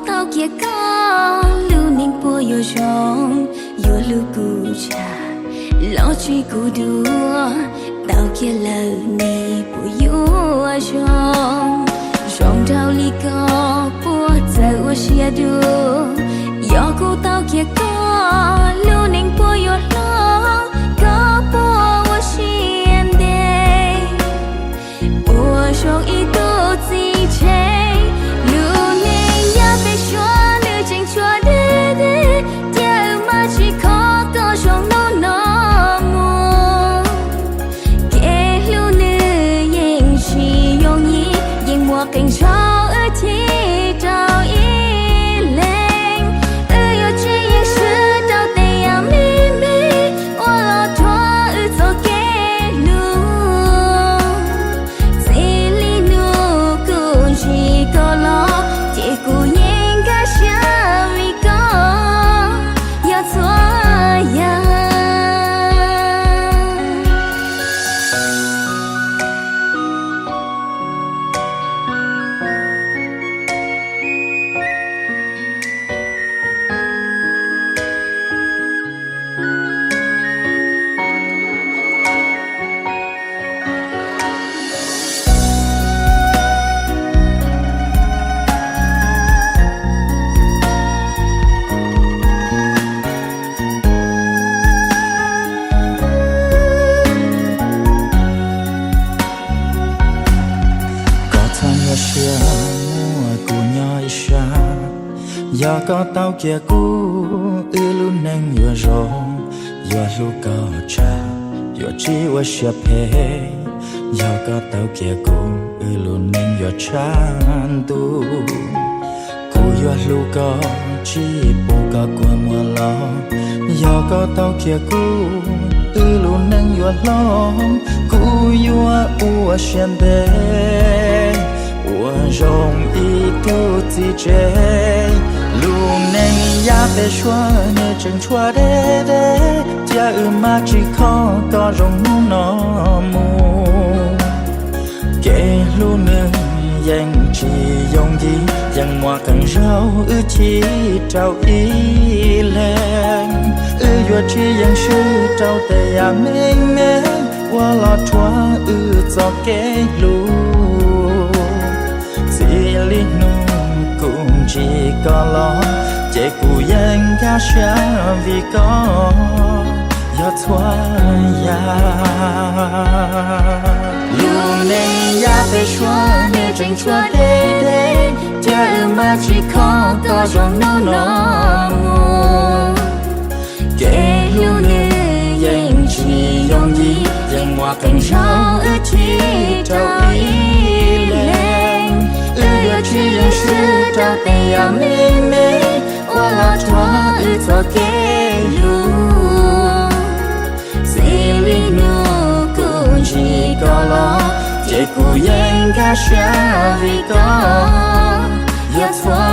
Tau kiag koj lub neej puas yuav zoo, yuav hlub kuv tshaj los tsis kuv dua. Tau kiag lawm nej puas yuav zoo, zoo nraug li koj puas txawj ua siab dua. Yog kuv tau kiag koj lub neej puas yuav hlob, koj puas ua siab ntev. Ua zoo ib tug txiv tseg, lub neej yav pem suab nws tseem tshuav deb deb, cia wb mam tsis kho koj zoo hnub no mus. Kev hlub nws yeej tsis yooj yim, yeej muaj qee zaug wb chim rau ib leeg. Wb yuav tsis yeem swb rau tej yam me me uas los rhuav wb txoj kev hlub. Txij li hnub kuv ntsib koj los ces kuv yeej nkag siab vim koj yog txhua yam. Koj txhob nyuaj siab muab kuv nyob ib sab. Yog koj tau kiag kuv, wb lub neej yuav zoo, yuav hlub koj tshaj, yuav tsis ua siab phem. Yog koj tau kiag kuv, wb lub neej yuav tshav ntuj. Kuv yuav hlub koj, tsis pub koj kua muag los. Yog koj tau kiag kuv, wb lub neej yuav hlob, kuv yuav ua siab ntev. Ua zoo ib tug txiv tseg, lub neej yav pem suab nws tseem tshuav deb deb, cia wb mam tsis kho koj zoo hnub no mus. Kev hlub nws yeej tsis yooj yim, yeej muaj qee zaug wb chim rau ib leeg. Wb yuav tsis yeem swb rau tej yam me me uas los rhuav wb txoj kev hlub. Txij li hnub kuv ntsib koj los ces kuv yeej nkag siab vim koj yog txhua yam. Lub neej yav pem suab nws tseem tshuav deb deb, cia wb mam tsis kho koj zoo hnub no mus. Kev hlub nws yeej tsis yooj yim, yeej muaj qee zaug wb chim rau ib leeg. Wb yuav tsis yeem swb rau tej yam me me uas los rhuav wb txoj kev hlub. Txij li hnub kuv ntsib koj los ces kuv yeej nkag siab vim koj yog txhua